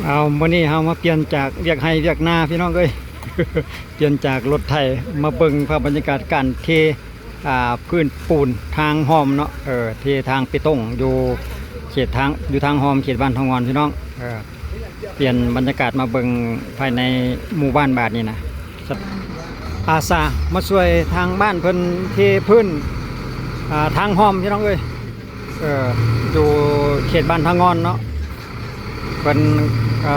ເອົາ ມື້ນີ້ເຮົາມາປ່ຽນຈາກວຽກໄຮ່ວຽກນາພີ່ນ້ອງເອີຍ ປ່ຽນຈາກລົດໄຖ ມາເບິ່ງພາບບັນຍາກາດການເທ ອ່າ ພື້ນປູນທາງຮ່ອມເນາະ ເອີ ເທທາງເປຕົງຢູ່ເຂດທາງ ຢູ່ທາງຮ່ອມເຂດບ້ານເທົາງ່ອນພີ່ນ້ອງ ເອີ ປ່ຽນບັນຍາກາດມາເບິ່ງພາຍໃນໝູ່ບ້ານບາດນີ້ນະ ອາສາມາຊ່ວຍທາງບ້ານເພິ່ນເທພື້ນ ອ່າ ທາງຮ່ອມພີ່ນ້ອງເອີຍ ເອີ ຢູ່ເຂດບ້ານທາງງ່ອນເນາະ ເພິ່ນ ເອີ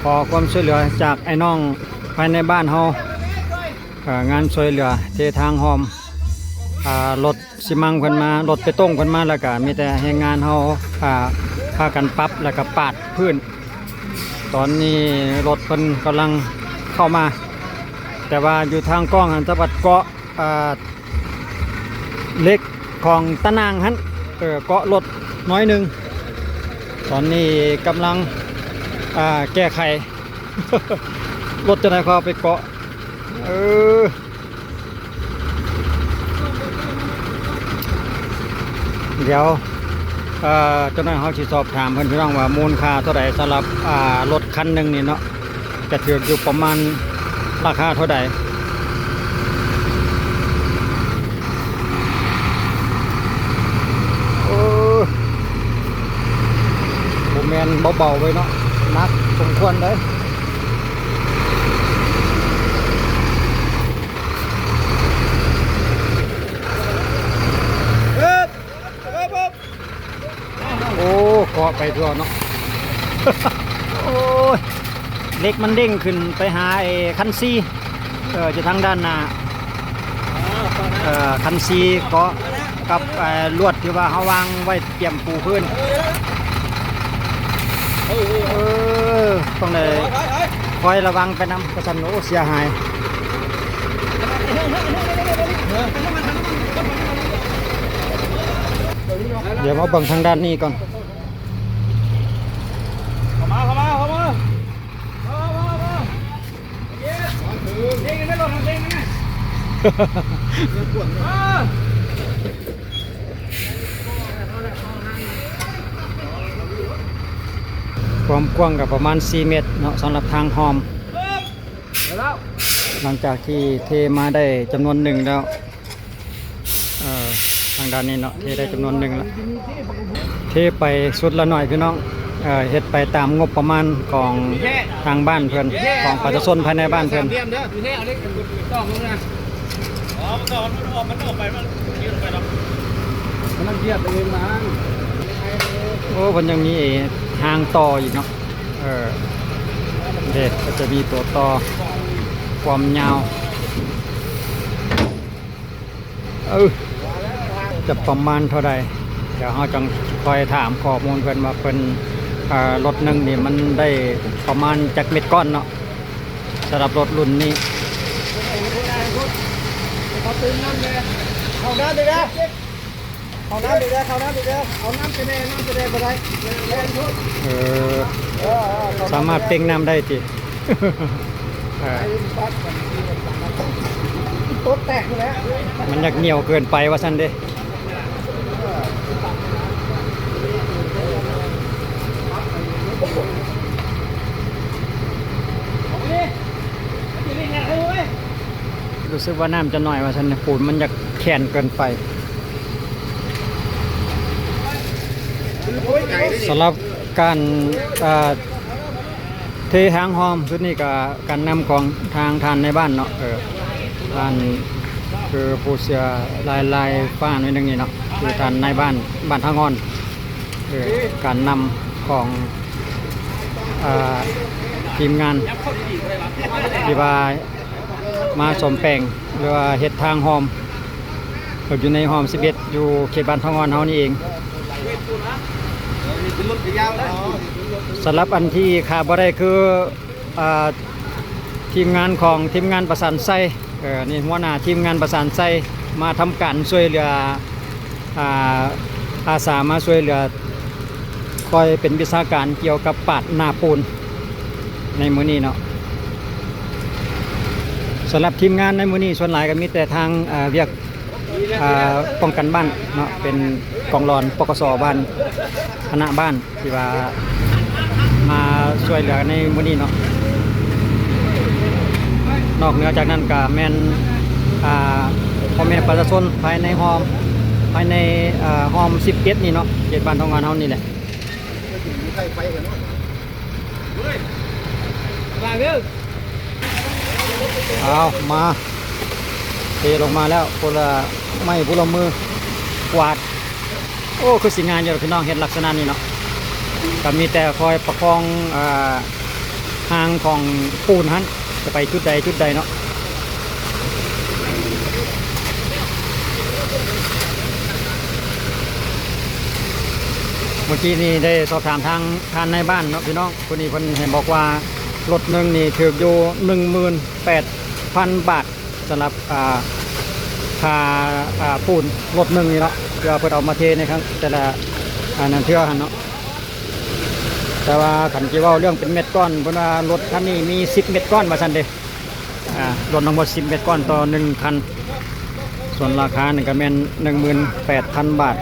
ຂໍຄວາມຊ່ວຍເຫຼືອຈາກອ້າຍນ້ອງພາຍໃນບ້ານເຮົາ ເອີ ງານຊ່ວຍເຫຼືອເທທາງຮ່ອມ ອ່າ ລົດຊີມັງເພິ່ນມາ ລົດເປຕົງເພິ່ນມາ ແລ້ວກະມີແຕ່ແຮງງານເຮົາ ອ່າ ພາກັນປັບ ແລ້ວກະປາດພື້ນ ຕອນນີ້ລົດເພິ່ນກຳລັງເຂົ້າມາ ແຕ່ວ່າຢູ່ທາງກ້ອງຫັ້ນ ສະບັດເກາະ ອ່າ ເຫຼັກຂອງຕາໜ່າງຫັ້ນ ເອີ ເກາະລົດໜ້ອຍໜຶ່ງ ຕອນນີ້ກຳລັງ ອ່າ ແກ້ໄຂ ລົດຈັ່ງໃດກໍເອົາໄປເກາະ ເອີ ດຽວ ເອີ ຈັກໜ້ອຍເຮົາຊິສອບຖາມເພິ່ນ ພີ່ນ້ອງ ວ່າມູນຄ່າເທົ່າໃດສຳລັບ ອ່າ ລົດຄັນໜຶ່ງນີ້ເນາະ ຈະຖືກຢູ່ປະມານລາຄາເທົ່າໃດ? ໂອ້ ບໍ່ແມ່ນເບົາໆເລີຍເນາະ ໜັກສົມຄວນເລີຍ. ໂອ້ ເກາະໄປທົ່ວເນາະ ໂອ້ຍ ເຫຼັກມັນເດ້ງຂຶ້ນໄປຫາໄອ້ຄັນສີ່ ເອີ ຢູ່ທາງດ້ານໜ້າ ເອີ ຄັນສີ່ເກາະກັບ ເອີ ລວດທີ່ວ່າເຮົາວາງໄວ້ຕຽມປູພື້ນ ເອີ ຕ້ອງໄດ້ຄອຍລະວັງໄປນຳ ບໍ່ຊັ້ນ ໂອ້ ເສຍຫາຍ. ດຽວມາເບິ່ງທາງດ້ານນີ້ກ່ອນ ເຂົ້າມາ ເຂົ້າມາ ເຂົ້າມາ ເຂົ້າມາ ເຂົ້າມາ ເດ້ງໄປລົດ ເດ້ງໄປ ຄວາມກວ້າງກໍປະມານສີ່ເມັດເນາະ ສຳລັບທາງຮ່ອມ. ຫຼັງຈາກທີ່ເທມາໄດ້ຈຳນວນໜຶ່ງແລ້ວ ເອີ ທາງດ້ານນີ້ເນາະ ເທໄດ້ຈຳນວນໜຶ່ງແລ້ວ ເທໄປຊຸດລະໜ້ອຍພີ່ນ້ອງ ເອີ ເຮັດໄປຕາມງົບປະມານຂອງທາງບ້ານເພິ່ນ ຂອງປະຊາຊົນພາຍໃນບ້ານເພິ່ນ. ໂອ້ ເພິ່ນຍັງມີຮາງຕໍ່ອີກເນາະ. ເອີ ເດ ກໍຈະມີຕົວຕໍ່ຄວາມຍາວ ເອີ ຈະປະມານເທົ່າໃດ ດຽວເຮົາຈັ່ງຄ່ອຍຖາມຂໍ້ມູນເພິ່ນວ່າເພິ່ນ ເອີ ລົດໜຶ່ງນີ້ມັນໄດ້ປະມານຈັກເມັດກ້ອນເນາະ ສຳລັບລົດລຸ້ນນີ້. ເຂົ້ານ້ຳອີກແລ້ວ ເຂົ້ານ້ຳອີກແລ້ວ ເຂົ້ານ້ຳອີກແລ້ວ ເອົານ້ຳໄປແດ່ ນ້ຳໄປແດ່ບໍ່ໄດ້. ເອີ ເອີ ເອີ ສາມາດເປັ່ງນ້ຳໄດ້ຕິ? ເອີ ຕົດແຕກຢູ່ແລ້ວ ມັນຢາກໜຽວເກີນໄປວ່າຊັ້ນເດ້. ຮູ້ສຶກວ່ານ້ຳຈະໜ້ອຍວ່າຊັ້ນ ປູນມັນຢາກແຂນເກີນໄປ. ສຳລັບການ ເອີ ເທທາງຮ່ອມຊຸດນີ້ກໍການນຳຂອງທາງທ່ານນາຍບ້ານເນາະ ເອີ ທ່ານຄືຜູ້ເຊື່ອລາຍ ລາຍຟ້າໜ້ອຍໜຶ່ງນີ້ເນາະ ຄືທ່ານນາຍບ້ານ ບ້ານທາງອ່ອນ ເອີ ການນຳຂອງ ເອີ ທີມງານທີ່ວ່າ ມາສ້ອມແປງ ຫຼືວ່າເຮັດທາງຮ່ອມ ເພິ່ນຢູ່ໃນຮ່ອມສິບເອັດ ຢູ່ເຂດບ້ານທາງອ່ອນເຮົານີ້ເອງ. ສຳລັບອັນທີ່ຂາດບໍ່ໄດ້ຄື ອ່າ ທີມງານຂອງທີມງານປະສານໄຊ ເອີ ນີ້ຫົວໜ້າທີມງານປະສານໄຊ ມາທຳການຊ່ວຍເຫຼືອ ອ່າ ອາສາມາຊ່ວຍເຫຼືອ ຄອຍເປັນວິຊາການກ່ຽວກັບປາດໜ້າປູນໃນມື້ນີ້ເນາະ. ສຳລັບທີມງານໃນມື້ນີ້ ສ່ວນຫຼາຍກໍມີແຕ່ທາງ ເອີ ວຽກ ເອີ ປ້ອງກັນບ້ານເນາະ ເປັນກອງຫຼອນ ປກສ ບ້ານ ຄະນະບ້ານ ທີ່ວ່າມາ ຊ່ວຍເຫຼືອໃນມື້ນີ້ເນາະ. ນອກເໜືອຈາກນັ້ນກະແມ່ນ ອ່າ ພໍ່ແມ່ປະຊາຊົນພາຍໃນຮ່ອມ ພາຍໃນ ເອີ ຮ່ອມສິບເອັດນີ້ເນາະ ເຂດບ້ານທອງງານເຮົານີ້ແຫຼະ. ເອົາມາ ເທລົງມາແລ້ວ ຄົນລະໄມ້ຜູ້ລະມື ກວາດ. ໂອ້ ຄືຊິງ່າຍຢູ່ດອກພີ່ນ້ອງ ເຮັດລັກສະນະນີ້ເນາະ. ກະມີແຕ່ຄອຍປະຄອງ ເອີ ຮາງຂອງປູນຫັ້ນ ຈະໄປຈຸດໃດຈຸດໃດເນາະ. ເມື່ອກີ້ນີ້ໄດ້ສອບຖາມທາງທ່ານນາຍບ້ານເນາະພີ່ນ້ອງ ຜູ້ນີ້ເພິ່ນໃຫ້ບອກວ່າ ລົດໜຶ່ງນີ້ຖືກຢູ່ໜຶ່ງໝື່ນແປດພັນບາດ ສຳລັບ ອ່າ ຄ່າ ອ່າ ປູນລົດໜຶ່ງນີ້ເນາະ ເພື່ອເພິ່ນເອົາມາເທໃນຄັ້ງແຕ່ລະ ອັນນັ້ນເທື່ອຫັ້ນເນາະ. ແຕ່ວ່າຄັນຊິເວົ້າເລື່ອງເປັນເມັດກ້ອນ ເພິ່ນວ່າລົດຄັນນີ້ມີສິບເມັດກ້ອນວ່າຊັ້ນເດ. ອ່າ ລົດທັງໝົດສິບເມັດກ້ອນຕໍ່ໜຶ່ງຄັນ ສ່ວນລາຄານີ້ກະແມ່ນໜຶ່ງໝື່ນແປດພັນບາດ.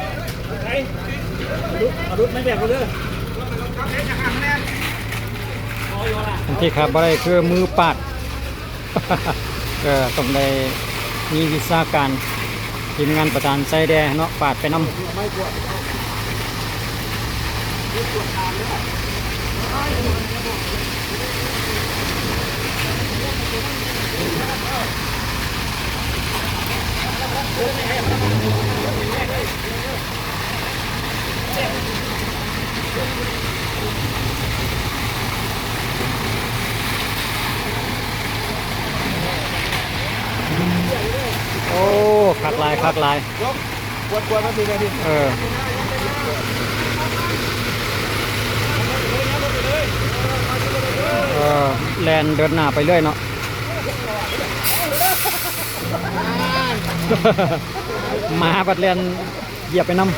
ອັນທີ່ຂາດບໍ່ໄດ້ຄືມືປາດ ເອີ ຕ້ອງໄດ້ມີວິຊາການ ທີມງານປະສານໄຊແດ່ເນາະ ປາດໄປນຳ. ໂອ້ ຄັກຫຼາຍ ຄັກຫຼາຍ. ກວດ ກວດມາຊິແມ່ນຕິ ເອີ ເອີ ແລ່ນເດີນໜ້າໄປເລື້ອຍເນາະ. ໝາບັດແລ່ນຢຽບໄປນຳ.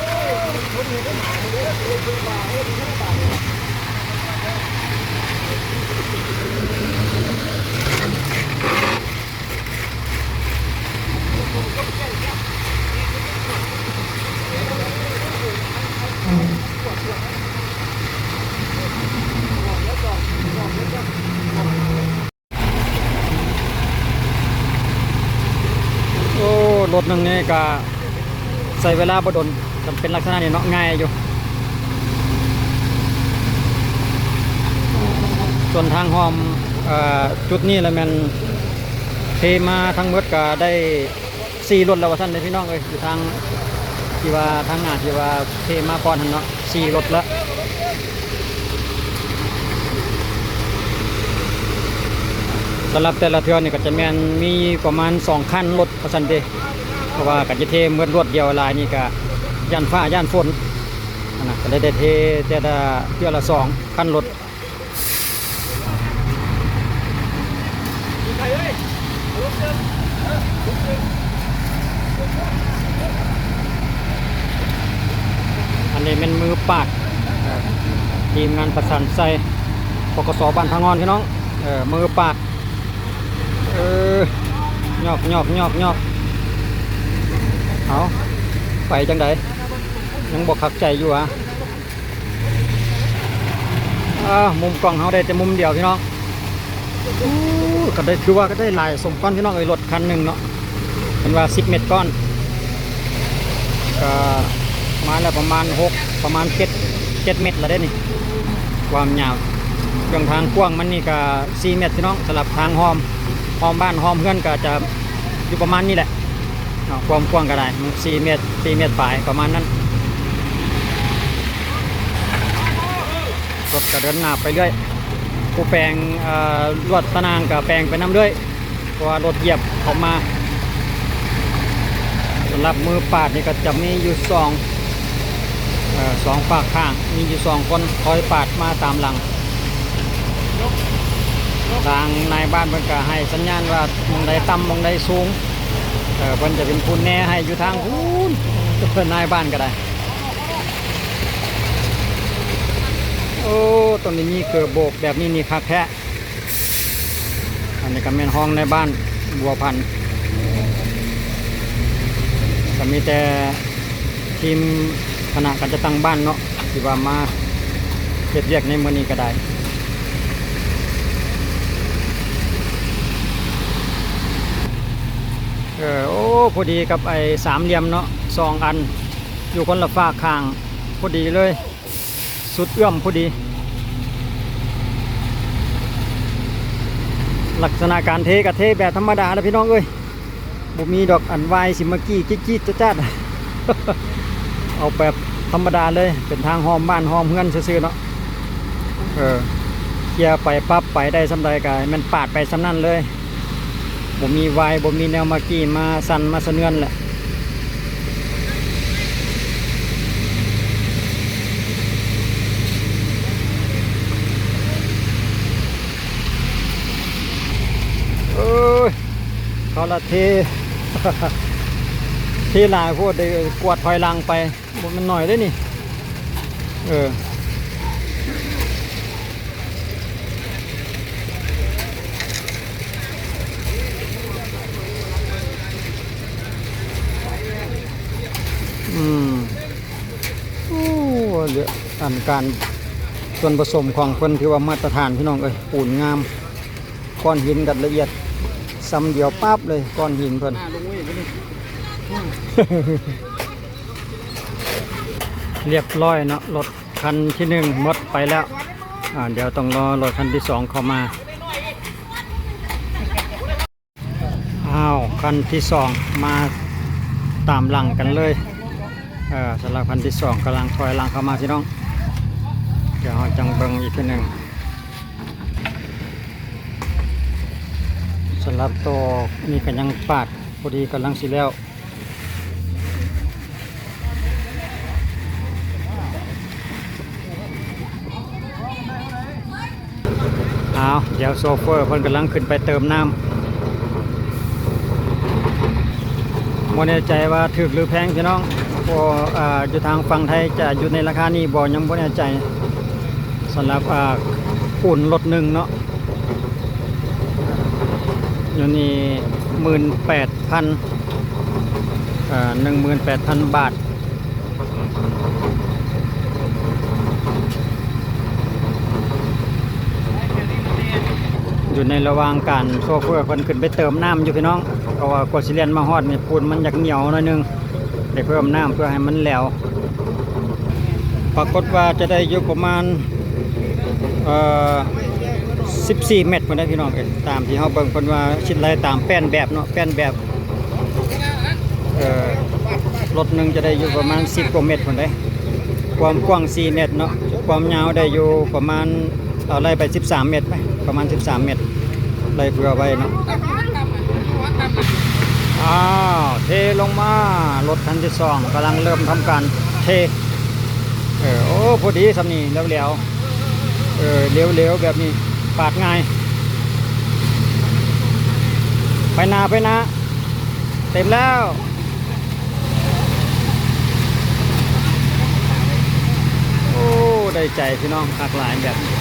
ໂອ້ ລົດໜຶ່ງນີ້ກະໃຊ້ເວລາບໍ່ດົນ ຄັນເປັນລັກສະນະນີ້ເນາະ ງ່າຍຢູ່. ສ່ວນທາງຮ່ອມ ເອີ ຈຸດນີ້ລະແມ່ນເທມາທັງໝົດກະໄດ້ ສີ່ລົດແລ້ວວ່າຊັ້ນເດ້ພີ່ນ້ອງເອີຍ ຢູ່ທາງທີ່ວ່າທາງໜ້າທີ່ວ່າເທມາກ່ອນຫັ້ນເນາະ ສີ່ລົດລະ. ສຳລັບແຕ່ລະເທື່ອນີ້ກະຈະແມ່ນມີປະມານສອງຄັນລົດວ່າຊັ້ນເດ້ ເພາະວ່າກະຈະເທໝົດລວດດຽວຫຼາຍນີ້ກະຢ້ານຟ້າຢ້ານຝົນຫັ້ນນະ ກະເລີຍໄດ້ເທແຕ່ລະເທື່ອລະສອງຄັນລົດ. ອັນນີ້ແມ່ນມືປາດ ເອີ ທີມງານປະສານໄຊ ປກສ ບ້ານທາງງອນພີ່ນ້ອງ ເອີ ມືປາດ ເອີ ຍອກ ຍອກ ຍອກ ຍອກ. ເອົາ ໄປຈັ່ງໃດ ຍັງບໍ່ຄັກໃຈຢູ່ຫວາ? ອ່າ ມຸມກ້ອງເຮົາໄດ້ແຕ່ມຸມດຽວພີ່ນ້ອງ. ໂອ້ ກະໄດ້ ຖືວ່າກະໄດ້ຫຼາຍສົມຄວນພີ່ນ້ອງເອີຍ ລົດຄັນໜຶ່ງເນາະ ເພິ່ນວ່າສິບເມັດກ້ອນ ກະມາແລ້ວປະມານຫົກ ປະມານເຈັດ ເຈັດເມັດລະເດ້ນີ້ ຄວາມຍາວ. ເບື້ອງທາງກວ້າງມັນນີ້ກະສີ່ເມັດພີ່ນ້ອງ ສຳລັບທາງຮ່ອມ ຮ່ອມບ້ານຮ່ອມເຮືອນກະຈະຢູ່ປະມານນີ້ແຫຼະ. ເນາະ ຄວາມກວ້າງກະໄດ້ສີ່ເມັດ ສີ່ເມັດປາຍປະມານນັ້ນ. ລົດກະເດີນໜ້າໄປເລື້ອຍ ຜູ້ແປງ ເອີ ລວດຕາໜ່າງກະແປງໄປນຳເລື້ອຍ ເພາະວ່າລົດຢຽບເຂົ້າມາ. ສຳລັບມືປາດນີ້ກະຈະມີຢູ່ສອງ ເອີ ສອງຟາກຂ້າງ ມີຢູ່ສອງຄົນຄອຍປາດມາຕາມຫຼັງ. ທາງນາຍບ້ານເພິ່ນກະໃຫ້ສັນຍານວ່າໝ່ອງໃດຕ່ຳ ໝ່ອງໃດສູງ ເອີ ເພິ່ນຈະເປັນຜູ້ແນໃຫ້ຢູ່ທາງພຸ້ນ ນາຍບ້ານກະໄດ້. ໂອ້ ຕ້ອງໄດ້ມີເກີບໂບກແບບນີ້ນີ້ຄັກແທ້. ອັນນີ້ກະແມ່ນຮອງນາຍບ້ານບົວພັນ ກະມີແຕ່ທີມຄະນະການຈັດຕັ້ງບ້ານເນາະ ທີ່ວ່າມາເຮັດວຽກໃນມື້ນີ້ກະໄດ້. ເອີ ໂອ້ ພໍດີກັບໄອ້ສາມຫຼ່ຽມເນາະ ສອງອັນ ຢູ່ຄົນລະຟາກຂ້າງ ພໍດີເລີຍ ສຸດເອື້ອມພໍດີ. ລັກສະນະການເທກະເທແບບທຳມະດາລະພີ່ນ້ອງເອີຍ. ບໍ່ມີດອກອັນວາຍຊິມາກີ້ຈີດໆຈາດໆ ເອົາແບບທຳມະດາເລີຍ ເປັນທາງອ້ອມບ້ານອ້ອມເຮືອນຊື່ໆເນາະ. ເອີ ເຄຍໄປປັບໄປໄດ້ສ່ຳໃດກະແມ່ນປາດໄປສ່ຳນັ້ນເລີຍ ບໍ່ມີວາຍ ບໍ່ມີແນວມາກີ້ມາສັ່ນມາສະເໜືອນແຫຼະ. ເອີຍ ເຂົາລະເທ ເທຫຼາຍໂພດເດ້ ກວດຖອຍຫຼັງໄປ ບໍ່ແມ່ນໜ້ອຍເດ້ນີ້. ເອີ ອືມ ໂອ້ ອັນການສ່ວນປະສົມຂອງເພິ່ນຖືວ່າມາດຕະຖານ ພີ່ນ້ອງເອີຍ ປູນງາມ. ກ້ອນຫີນກັນລະອຽດ ຊຳດຽວປັບເລີຍ ກ້ອນຫີນເພິ່ນ. ລຽບລ້ອຍເນາະ ລົດຄັນທີໜຶ່ງໝົດໄປແລ້ວ. ອາ ດຽວຕ້ອງລໍລົດຄັນທີສອງເຂົ້າມາ. ອ້າວ ຄັນທີສອງມາຕາມຫຼັງກັນເລີຍ. ເອີ ສຳລັບຄັນທີສອງກຳລັງຖອຍຫຼັງເຂົ້າມາ ພີ່ນ້ອງ. ດຽວເຮົາຈັ່ງເບິ່ງອີກເທື່ອໜຶ່ງ. ສຳລັບໂຕນີ້ກະຍັງປາດ ພໍດີກຳລັງຊິແລ້ວ. ອ້າວ ດຽວໂຊເຟີເພິ່ນກຳລັງຂຶ້ນໄປເຕີມນ້ຳ. ບໍ່ແນ່ໃຈວ່າຖືກຫຼືແພງ ພີ່ນ້ອງ ເພາະ ເອີ ຢູ່ທາງຝັ່ງໄທຈະຢູ່ໃນລາຄານີ້ບໍ່ ຍັງບໍ່ແນ່ໃຈ. ສຳລັບ ອາ ປູນລົດໜຶ່ງເນາະ ຢູ່ນີ້ ໝື່ນແປດພັນ ເອີ ໜຶ່ງໝື່ນແປດພັນບາດ. ຢູ່ໃນລະຫວ່າງການໂຊເຟີເພິ່ນຂຶ້ນໄປເຕີມນ້ຳຢູ່ ພີ່ນ້ອງ ເພາະວ່າກວ່າຊິແລ່ນມາຮອດນີ້ ປູນມັນຢາກໜຽວໜ້ອຍໜຶ່ງ ໄດ້ເພີ່ມນ້ຳເພື່ອໃຫ້ມັນແຫຼວ. ປາກົດວ່າຈະໄດ້ຢູ່ປະມານ ເອີ ສິບສີ່ແມັດພຸ້ນເດ້ ພີ່ນ້ອງເອີຍ. ຕາມທີ່ເຮົາເບິ່ງເພິ່ນວ່າຊິໄລ່ຕາມແປ້ນແບບເນາະ ແປ້ນແບບ ເອີ ລົດໜຶ່ງຈະໄດ້ຢູ່ປະມານສິບກວ່າແມັດພຸ້ນເດ້. ຄວາມກວ້າງສີ່ແມັດເນາະ ຄວາມຍາວໄດ້ຢູ່ປະມານ ເອົາໄລ່ໄປສິບສາມແມັດໄປ ປະມານສິບສາມແມັດ ໄລ່ເຜື່ອໄວ້ເນາະ. ອ້າວ ເທລົງມາ ລົດຄັນທີສອງກຳລັງເລີ່ມທຳການເທ. ເອີ ໂອ້ ພໍດີສ່ຳນີ້ ແຫຼວໆ ເອີ ເຫຼວໆ ແບບນີ້ປາດງ່າຍ. ໄປໜ້າ ໄປໜ້າ ເຕັມແລ້ວ. ໂອ້ ໄດ້ໃຈພີ່ນ້ອງ ຄັກຫຼາຍແບບນີ້.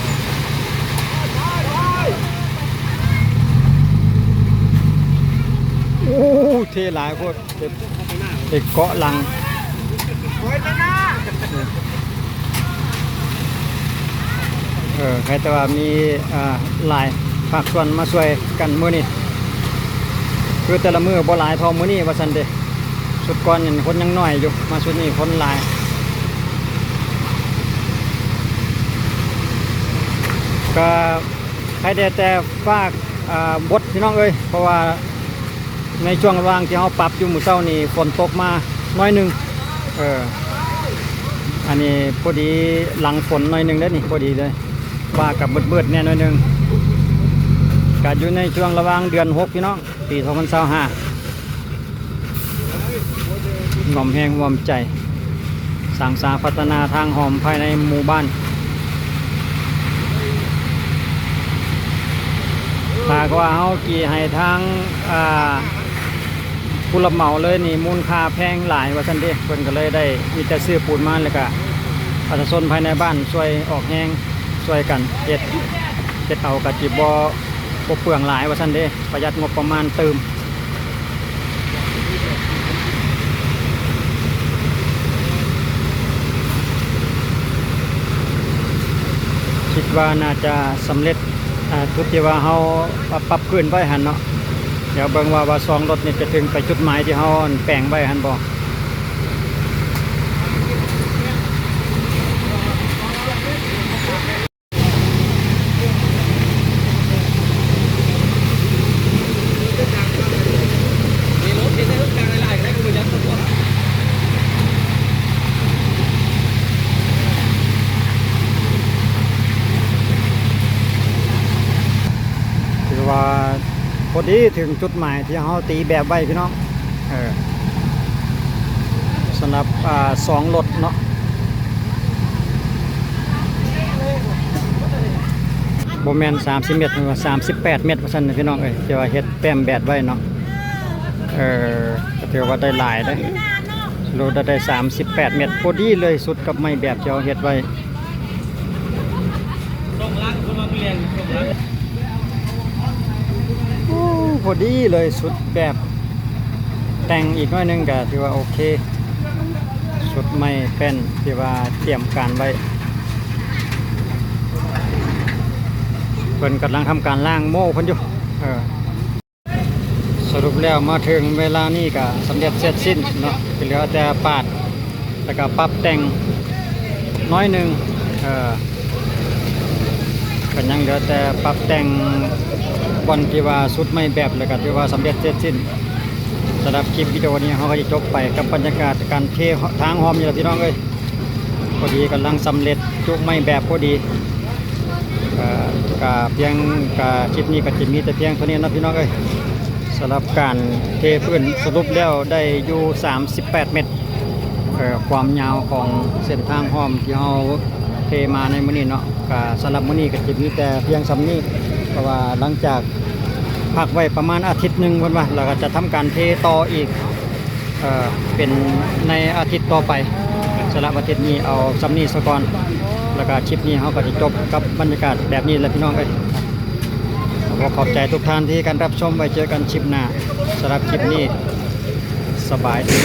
ໂອ້ ເທຫຼາຍໂພດ ໄປເກາະຫຼັງ. ເອີ ໃຄແຕ່ວ່າມີ ເອີ ຫຼາຍພາກສ່ວນມາຊ່ວຍກັນມື້ນີ້ ຄືແຕ່ລະມື້ບໍ່ຫຼາຍເທົ່າມື້ນີ້ວ່າຊັ້ນເດ. ຊຸດກ່ອນນີ້ຄົນຍັງໜ້ອຍຢູ່ ມາຊຸດນີ້ຄົນຫຼາຍ. ກະໃຄແດ່ແຕ່ຝາກ ອ່າ ບົດພີ່ນ້ອງເອີຍ ເພາະວ່າໃນຊ່ວງລະຫວ່າງທີ່ເຮົາປັບຢູ່ມື້ເຊົ້ານີ້ ຝົນຕົກມາໜ້ອຍໜຶ່ງ. ເອີ ອັນນີ້ພໍດີຫຼັງຝົນໜ້ອຍໜຶ່ງເດ້ນີ້ ພໍດີເລີຍ ຟ້າກະມືດໆແດ່ໜ້ອຍໜຶ່ງ. ກະຢູ່ໃນຊ່ວງລະຫວ່າງເດືອນຫົກ ພີ່ນ້ອງ ປີສອງພັນຊາວຫ້າ ຮ່ວມແຮງຮ່ວມໃຈ ສ້າງສາພັດທະນາທາງຮ່ອມພາຍໃນໝູ່ບ້ານ. ຖ້າວ່າເຮົາກີ່ໃຫ້ທາງ ອ່າ ຜູ້ຮັບເໝົາເລີຍນີ້ ມູນຄ່າແພງຫຼາຍວ່າຊັ້ນເດ. ເພິ່ນກະເລີຍໄດ້ມີແຕ່ຊື້ປູນມາ ແລ້ວກະປະຊາຊົນພາຍໃນບ້ານຊ່ວຍອອກແຮງ ຊ່ວຍກັນເຮັດ ເຮັດເອົາກະຊິບໍ່ ບໍ່ເປືອງຫຼາຍວ່າຊັ້ນເດ ປະຢັດງົບປະມານຕື່ມ. ຄິດວ່າໜ້າຈະສຳເລັດ ອ່າ ຈຸດທີ່ວ່າເຮົາປັບ ປັບພື້ນໄວ້ຫັ້ນເນາະ. ດຽວເບິ່ງວ່າ ວ່າສອງລົດນີ້ຈະເຖິງໄປຈຸດໝາຍທີ່ເຮົາ ອັນ ແປງໄວ້ຫັ້ນບໍ່. ຖືວ່າພໍດີເຖິງຈຸດໝາຍທີ່ເຮົາຕີແບບໄວ້ພີ່ນ້ອງ. ເອີ ສຳລັບ ອ່າ ສອງລົດເນາະ ບໍ່ແມ່ນສາມສິບແມັດ ສາມສິບແປດແມັດວ່າຊັ້ນພີ່ນ້ອງເອີຍ ທີ່ວ່າເຮັດແຕ້ມແບບໄວ້ເນາະ. ເອີ ກໍຖືວ່າໄດ້ຫຼາຍເດ້ ໂລດໄດ້ສາມສິບແປດແມັດ ພໍດີເລີຍ ສຸດກັບໄມ້ແບບທີ່ເຮົາເຮັດໄວ້. ໂອ້ ພໍດີເລີຍ ສຸດແບບ ແຕ່ງອີກໜ້ອຍໜຶ່ງກໍຖືວ່າໂອເຄ ສຸດໄມ້ແປ້ນທີ່ວ່າຕຽມການໄວ້. ເພິ່ນກຳລັງທຳການລ້າງໂມ້ເພິ່ນຢູ່ ເອີ. ສະຫຼຸບແລ້ວມາເຖິງເວລານີ້ກະສຳເລັດເສັດສິ້ນເນາະ ກໍເຫຼືອແຕ່ປາດ ແລ້ວກະປັບແຕ່ງໜ້ອຍໜຶ່ງ ເອີ ກໍຍັງເຫຼືອແຕ່ປັບແຕ່ງບ່ອນທີ່ວ່າສຸດໄມ້ແບບ ແລ້ວກະຖືວ່າສຳເລັດເສັດສິ້ນ. ສຳລັບຄລິບວິດີໂອນີ້ເຮົາກໍຈະຈົບໄປກັບບັນຍາກາດການເທທາງຮ່ອມນີ້ລະພີ່ນ້ອງເອີຍ. ພໍດີກຳລັງສຳເລັດຈຸໄມ້ແບບພໍດີ ເອີ ກະພຽງ ກະຄລິບນີ້ກະຈະມີແຕ່ພຽງເທົ່ານີ້ເນາະພີ່ນ້ອງເອີຍ. ສຳລັບການເທພື້ນສະຫຼຸບແລ້ວໄດ້ຢູ່ສາມສິບແປດແມັດ ເອີ ຄວາມຍາວຂອງເສັ້ນທາງຮ່ອມທີ່ເຮົາເທມາໃນມື້ນີ້ເນາະ. ກະສຳລັບມື້ນີ້ກະຈະມີແຕ່ພຽງສ່ຳນີ້ ເພາະວ່າຫຼັງຈາກພັກໄວ້ປະມານອາທິດໜຶ່ງເພິ່ນວ່າ ແລ້ວກະຈະທຳການເທຕໍ່ອີກ ເອີ ເປັນໃນອາທິດຕໍ່ໄປ. ສຳລັບອາທິດນີ້ເອົາສ່ຳນີ້ສາກ່ອນ ແລ້ວກະຄລິບນີ້ເຮົາກໍຈະຈົບກັບບັນຍາກາດແບບນີ້ແຫຼະພີ່ນ້ອງເອີຍ. ຂໍຂອບໃຈທຸກທ່ານທີ່ການຮັບຊົມ ໄວ້ເຈີກັນຄລິບໜ້າ. ສຳລັບຄລິບນີ້ ສະບາຍດີ.